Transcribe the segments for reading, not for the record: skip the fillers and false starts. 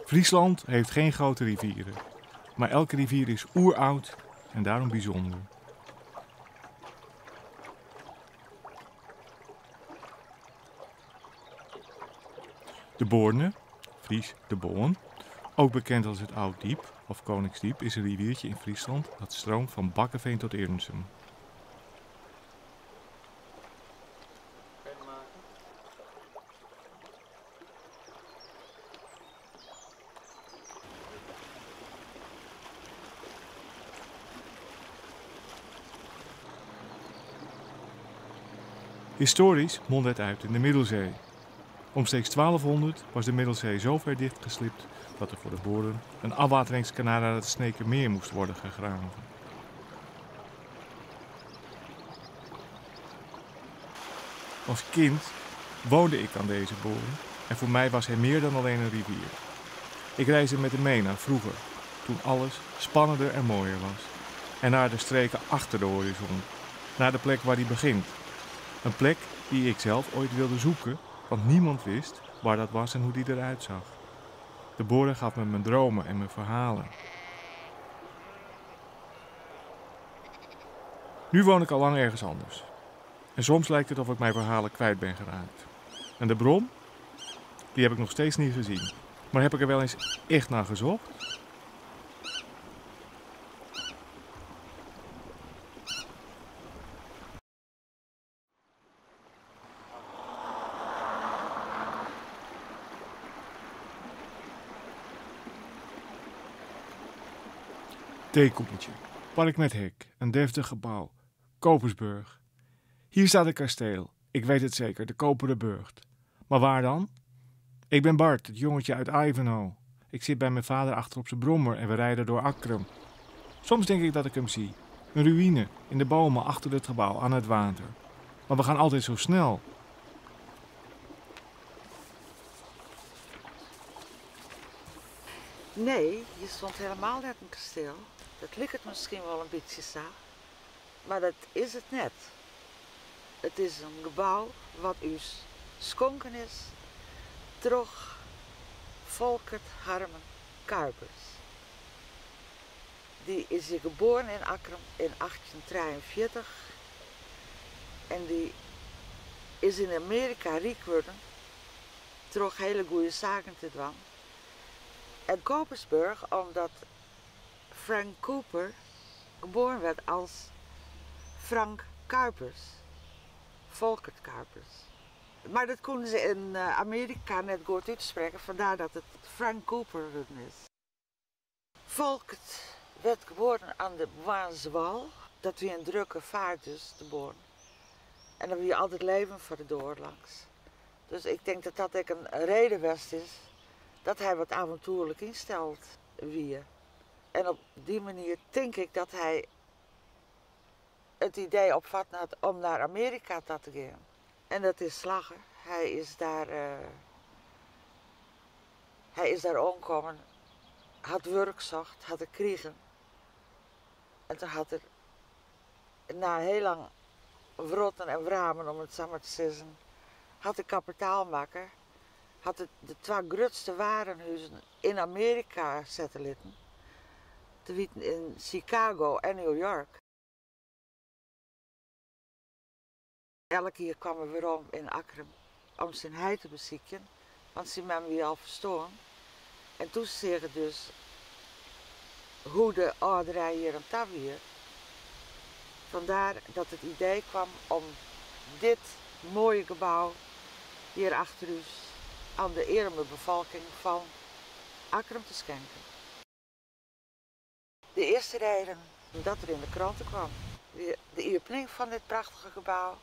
Friesland heeft geen grote rivieren, maar elke rivier is oeroud en daarom bijzonder. De Boorne, Fries de Boorn, ook bekend als het Ouddiep of Koningsdiep, is een riviertje in Friesland dat stroomt van Bakkeveen tot Irnsum. Historisch mondde het uit in de Middelzee. Omstreeks 1200 was de Middelzee zo ver dichtgeslipt dat er voor de boeren een afwateringskanaal naar het Sneekermeer moest worden gegraven. Als kind woonde ik aan deze boren en voor mij was hij meer dan alleen een rivier. Ik reisde met hem mee naar vroeger, toen alles spannender en mooier was. En naar de streken achter de horizon, naar de plek waar die begint. Een plek die ik zelf ooit wilde zoeken, want niemand wist waar dat was en hoe die eruit zag. De Boorn gaf me mijn dromen en mijn verhalen. Nu woon ik al lang ergens anders. En soms lijkt het of ik mijn verhalen kwijt ben geraakt. En de bron? Die heb ik nog steeds niet gezien. Maar heb ik er wel eens echt naar gezocht? Theekoepeltje, park met hek, een deftig gebouw, Coopersburg. Hier staat een kasteel, ik weet het zeker, de Koperen Burcht. Maar waar dan? Ik ben Bart, het jongetje uit Ivanhoe. Ik zit bij mijn vader achter op zijn brommer en we rijden door Akkrum. Soms denk ik dat ik hem zie. Een ruïne, in de bomen achter het gebouw, aan het water. Maar we gaan altijd zo snel. Nee, je stond helemaal net een kasteel. Dat lijkt het misschien wel een beetje zo, maar dat is het net. Het is een gebouw wat u schonken is door Volkert Harmen Kuipers. Die is hier geboren in Akkrum in 1843 en die is in Amerika rijk geworden door hele goede zaken te doen. En Coopersburg, omdat Frank Cooper geboren werd als Frank Kuipers, Volkert Kuipers. Maar dat konden ze in Amerika net goed uitspreken, vandaar dat het Frank Cooper is. Volkert werd geboren aan de Boornsewal, dat we een drukke vaart dus, de Boorn. En dan wil je altijd leven voor de door langs. Dus ik denk dat dat ook een reden was is dat hij wat avontuurlijk instelt wie. En op die manier denk ik dat hij het idee opvat had om naar Amerika te gaan. En dat is slagen. Hij is daar aangekomen, had werk gezocht, had er kriegen. En toen had er na heel lang wrotten en wramen, om het zo maar te zeggen, had de kapitaalmaker, had de twee grootste warenhuizen in Amerika zetten litten. Te weten in Chicago en New York. Elke keer kwam hij weer om in Akkrum om zijn heid te bezieken, want zijn man weer al verstoorn. En toen zag ik dus hoe de ouderij hier aan tafel hier. Vandaar dat het idee kwam om dit mooie gebouw hier achter u aan de arme bevolking van Akkrum te schenken. De eerste reden dat er in de kranten kwam, de opening van dit prachtige gebouw,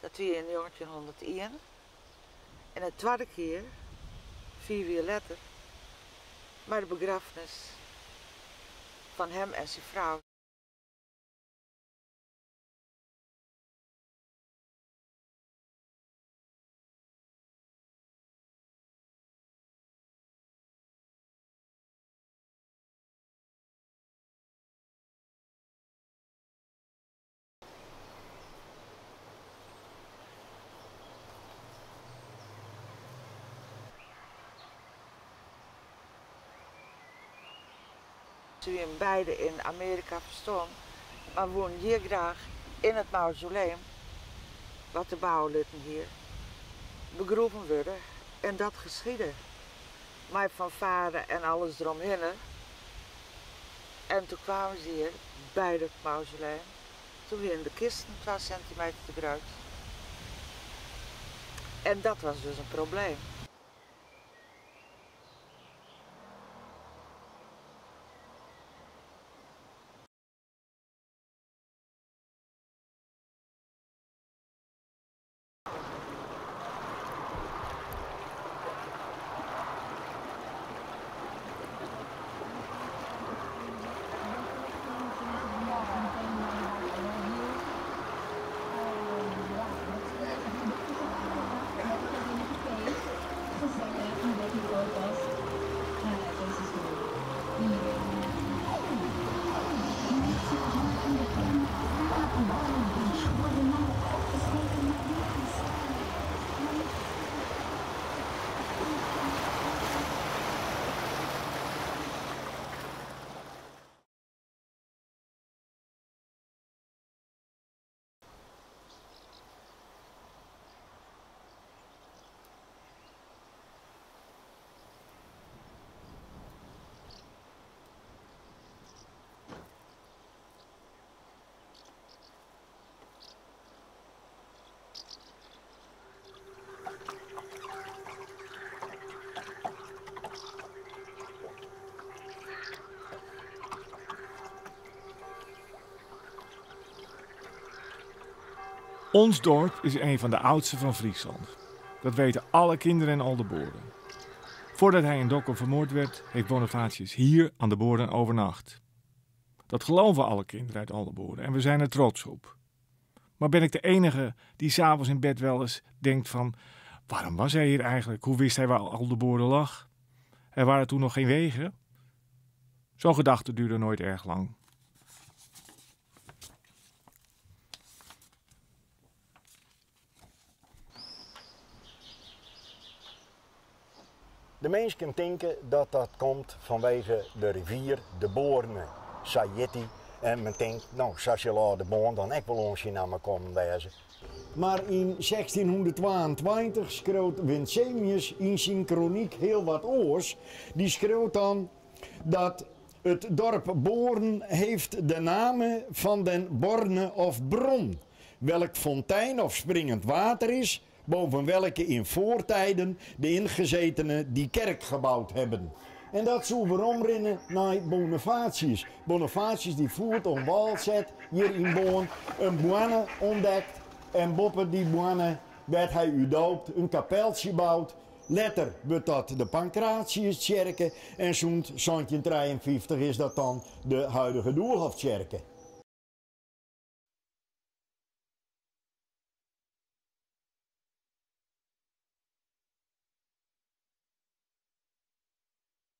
dat we in 1901. En de tweede keer, 4 jaar later, maar de begrafenis van hem en zijn vrouw. Se wienen beide yn Amearika ferstoarn, mar woenen hjir graach yn it mausoleum, wat er bouwe litten hie, begroeven wurde. En dat geschiedde. Mei fanfare en alles deromhinne. En toen kwamen ze hier by het mausoleum. Toen wienen de kisten 2 centimeter te grut. En dat was dus in probleem. Ons dorp is een van de oudste van Friesland. Dat weten alle kinderen in Aldeboarn. Voordat hij in Dokkum vermoord werd, heeft Bonifatius hier aan de Boarn overnacht. Dat geloven alle kinderen uit Aldeboarn en we zijn er trots op. Maar ben ik de enige die 's avonds in bed wel eens denkt van... waarom was hij hier eigenlijk? Hoe wist hij waar Aldeboarn lag? Er waren toen nog geen wegen. Zo'n gedachte duurde nooit erg lang. De mensen denken dat dat komt vanwege de rivier de Boorne, Sayetti. En men denkt, nou, zo de Boorn dan ook wel ons in naam komen wezen. Maar in 1622 schreef Winsemius in zijn kroniek heel wat oors. Die schreef dan dat het dorp Boorn heeft de naam van den borne of bron, welk fontein of springend water is, boven welke in voortijden de ingezetenen die kerk gebouwd hebben. En dat zou weer omrennen naar Bonifatius. Bonifatius die voert een walzet hier in Boorn, een boanne ontdekt en boppen die boanne werd hij u doopt, een kapeltje bouwt. Letter wordt dat de Pancratiuskerk en zo'n 1753 is dat dan de huidige Doelhofkerk.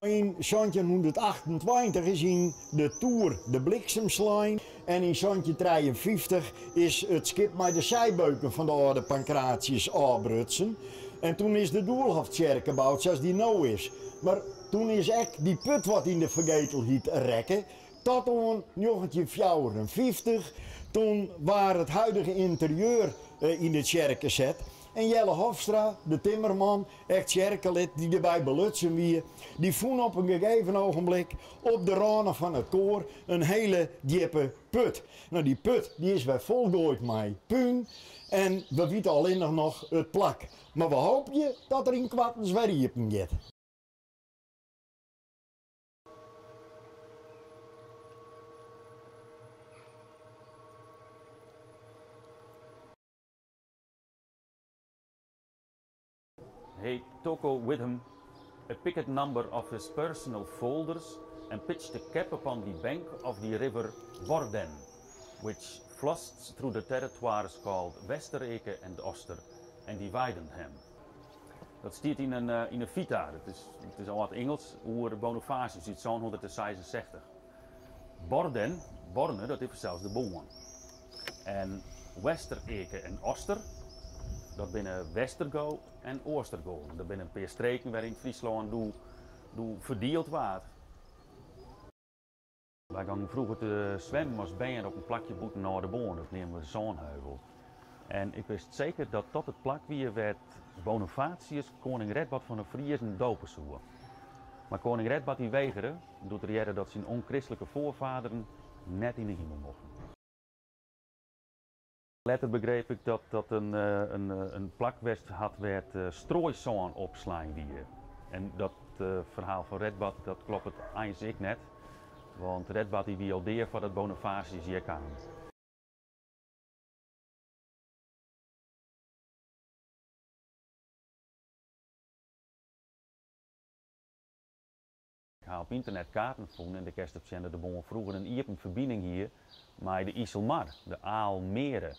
In 1728 is in de Toer de bliksemslijn en in 1753 is het schip met de zijbeuken van de oude Pancratius afbrutsen. En toen is de Doelhofkerk gebouwd zoals die nu is. Maar toen is echt die put wat in de vergetelheid rekken. Tot aan 1954, toen waar het huidige interieur in de kerk gezet. En Jelle Hofstra, de timmerman, echt kerkelid die erbij belutsen wie, die voen op een gegeven ogenblik op de randen van het koor een hele diepe put. Nou, die put die is weer volgooid met puin en we weten alleen nog het plak. Maar we hopen dat er in Kwattens weer iepen gaat. He took with him a picket number of his personal folders and pitched a cap upon the bank of the river Borden, which flossed through the territoires called Westereke and Oster and divided them. Dat staat in een vita, het is al wat Engels, oer Bonifatius uit zo'n 166. Borden, Borne, dat is zelfs de Boorn. En Westereke en Oster, dat binnen Westergo en Oostergo. Dat binnen een paar streken waarin Friesland doe verdeeld waard. Wy gongen froeger te swimmen as bern op in plakje bûten Aldeboarn, dat neamden we Sânheuvel. En ik wist seker dat dat it plak wie wêr't Bonifatius koaning Redbad fan de Friezen dope soe. Mar koaning Redbad dy wegere doe't er hearde dat syn ûnkristlike foarfaderen net yn de himel mochten. Letter begreep ik dat dat in plak west hat wêr't strooisân opslein wie. En dat ferhaal fan Redbad dat kloppet eins ek net, want Redbad dy wie al dea foardat Bonifatius hjir kaam. Ik ha op ynternet kaarten fûn en dêr kinst op sjen dat de Boarn froeger in iepen ferbining hie mei de Iselmar, de Aalmere.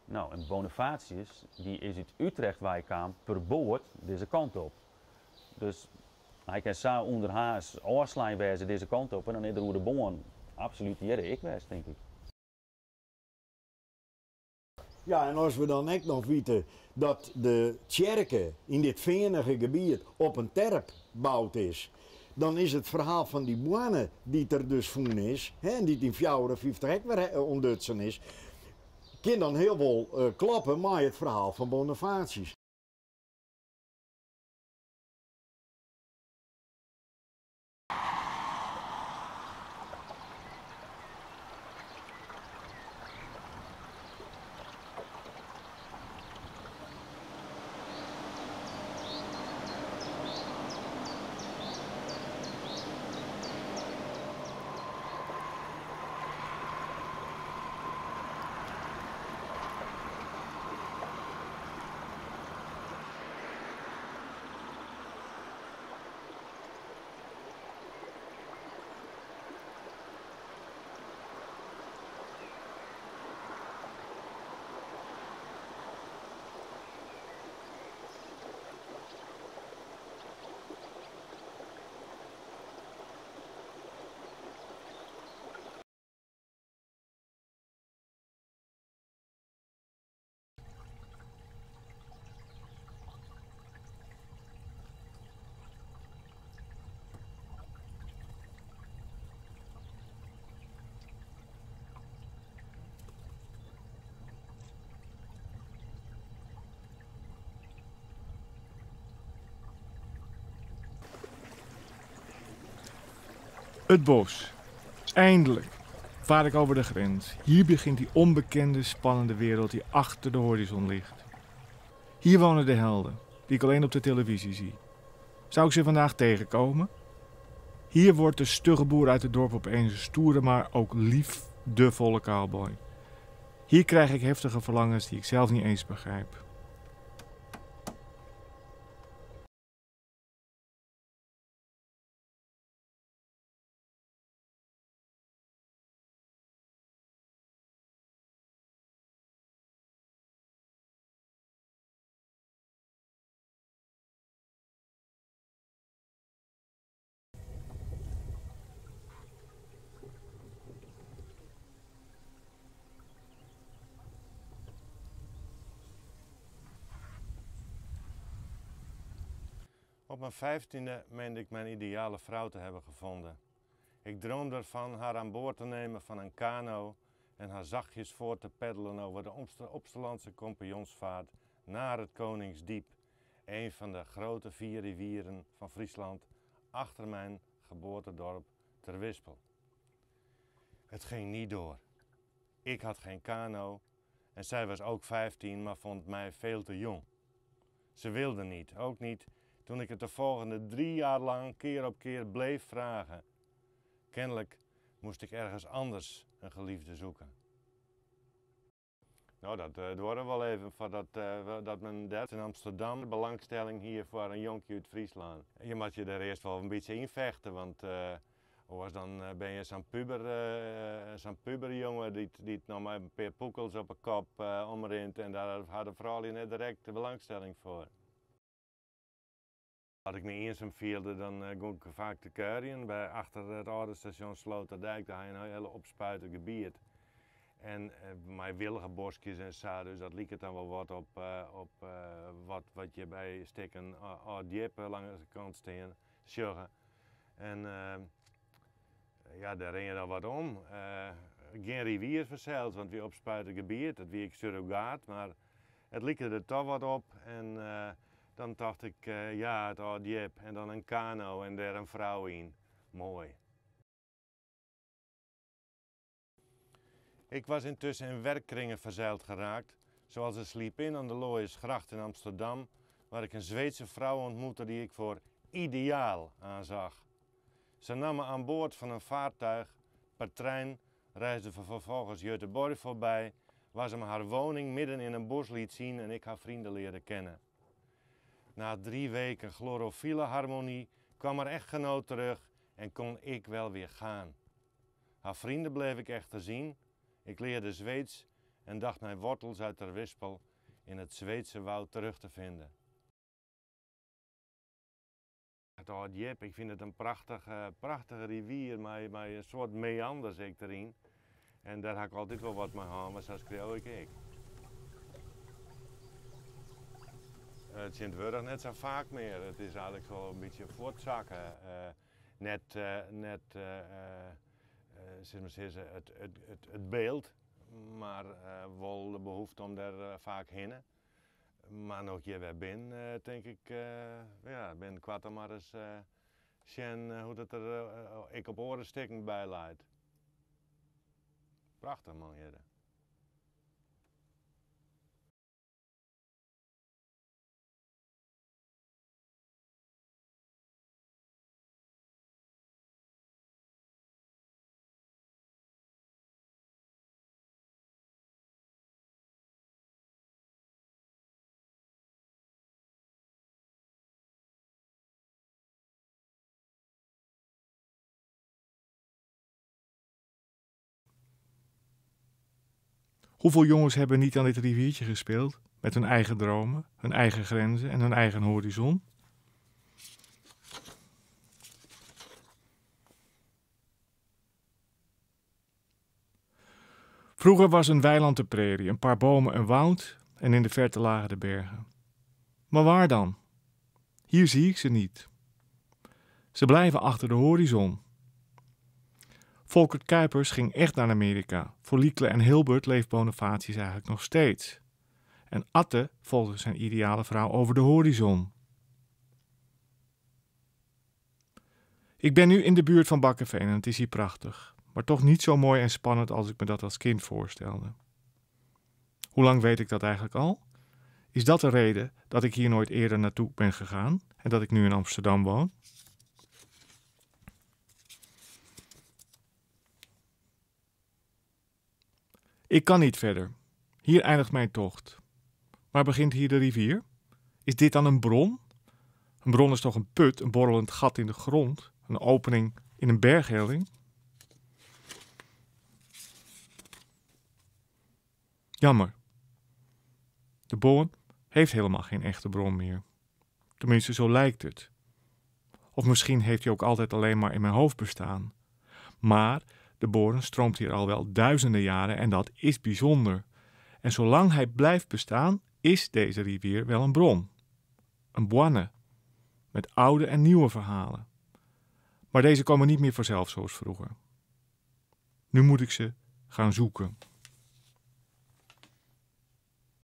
No, en Bonifatius dy is út Utrecht wei kaam per boat dizze kant op. Dus hy kin sa ûnder Harns ôfslein wêze dizze kant op en dan is er oer de Boarn absolút hjir ek west, tink ik. Ja, en as we dan ek noch witte dat de tsjerke yn dit feanige gebiet op in terp boud is, dan is it ferhaal fan dy boarne dy't der dus fûn is, hè, en dy't yn 54 ek wer ûntdutsen is, kin dan hiel wol kloppe mei it ferhaal fan Bonifatius. Het bos. Eindelijk vaar ik over de grens. Hier begint die onbekende, spannende wereld die achter de horizon ligt. Hier wonen de helden, die ik alleen op de televisie zie. Zou ik ze vandaag tegenkomen? Hier wordt de stugge boer uit het dorp opeens een stoere, maar ook liefdevolle cowboy. Hier krijg ik heftige verlangens die ik zelf niet eens begrijp. Op mijn 15e meende ik mijn ideale vrouw te hebben gevonden. Ik droomde ervan haar aan boord te nemen van een kano en haar zachtjes voor te peddelen over de Opsterlandse Compagnonsvaart naar het Koningsdiep, een van de grote vier rivieren van Friesland, achter mijn geboortedorp Terwispel. Het ging niet door. Ik had geen kano en zij was ook 15, maar vond mij veel te jong. Ze wilde niet, ook niet toen ik het de volgende 3 jaar lang keer op keer bleef vragen. Kennelijk moest ik ergens anders een geliefde zoeken. Nou, dat duorre wol even foardat dat men dat yn Amsterdam belangstelling hie foar in jonkje út Fryslân. Je moatte je dêr earst wol in bytsje ynfechte, want oars dan binne je sa'n puber, sa'n puberjonge dy't noch mei in pear pûkels op 'e kop omrint en dêr ha de froulju net direkt de belangstelling foar. As ik my iensum fielde, dan gong ik faak te kuierjen by achter it âlde stasjon Sloterdijk. Dêr ha je in hiele opspuite gebiet. En mei wilgeboskjes en sa, dus dat liket dan wol wat op wat je by stikken Alddjip langs de kant stean sjogge. En. Ja, dêr rinne je dan wat om. Gjin rivier fansels, want it wie opspuite gebiet, it wie ek surrogaat, mar it like der toch wat op. En dan tocht ik, ja, it Alddjip en dan in kano en dêr in frou yn. Moai. Ik was intussen in werkkringen verzeild geraakt, zoals de Sleep-In aan de Looiersgracht in Amsterdam, waar ik een Zweedse vrouw ontmoette die ik voor ideaal aanzag. Ze nam me aan boord van een vaartuig, per trein reisde we vervolgens Göteborg voorbij, waar ze me haar woning midden in een bos liet zien en ik haar vrienden leerde kennen. Na 3 weken chlorofiele harmonie kwam haar echtgenoot terug en kon ik wel weer gaan. Haar vrienden bleef ik echter zien. Ik leerde Zweeds en dacht mijn wortels uit Terwispel in het Zweedse woud terug te vinden. It Alddjip, ik fyn it in prachtige, prachtige rivier mei in soart meanders ek deryn. En dêr ha ik altyd wol wat mei hân, mar sa skriuw ik ek. Tsjintwurdich net sa faak mear. It is eigenlik wol in bytsje fuortsakke. Net, sis mar sizze, it byld, mar wol de behoefte om dêr faak hinne. Mar no't ik hjir wer bin, tink ik, ja, bin koart mar ris sjen hoe't it der ek op oare stikken by leit. Prachtich man hjir. Hoeveel jongens hebben niet aan dit riviertje gespeeld? Met hun eigen dromen, hun eigen grenzen en hun eigen horizon? Vroeger was een weiland de prairie, een paar bomen een woud en in de verte lagen de bergen. Maar waar dan? Hier zie ik ze niet. Ze blijven achter de horizon. Folkert Kuipers ging echt naar Amerika. Voor Lykle en Hilbert leeft Bonifatius eigenlijk nog steeds. En Atte volgde zijn ideale vrouw over de horizon. Ik ben nu in de buurt van Bakkeveen en het is hier prachtig. Maar toch niet zo mooi en spannend als ik me dat als kind voorstelde. Hoe lang weet ik dat eigenlijk al? Is dat de reden dat ik hier nooit eerder naartoe ben gegaan en dat ik nu in Amsterdam woon? Ik kan niet verder. Hier eindigt mijn tocht. Waar begint hier de rivier? Is dit dan een bron? Een bron is toch een put, een borrelend gat in de grond, een opening in een berghelling? Jammer. De Boorn heeft helemaal geen echte bron meer. Tenminste, zo lijkt het. Of misschien heeft hij ook altijd alleen maar in mijn hoofd bestaan. Maar de Boorn stroomt hier al wel duizenden jaren en dat is bijzonder. En zolang hij blijft bestaan, is deze rivier wel een bron. Een boanne. Met oude en nieuwe verhalen. Maar deze komen niet meer vanzelf zoals vroeger. Nu moet ik ze gaan zoeken.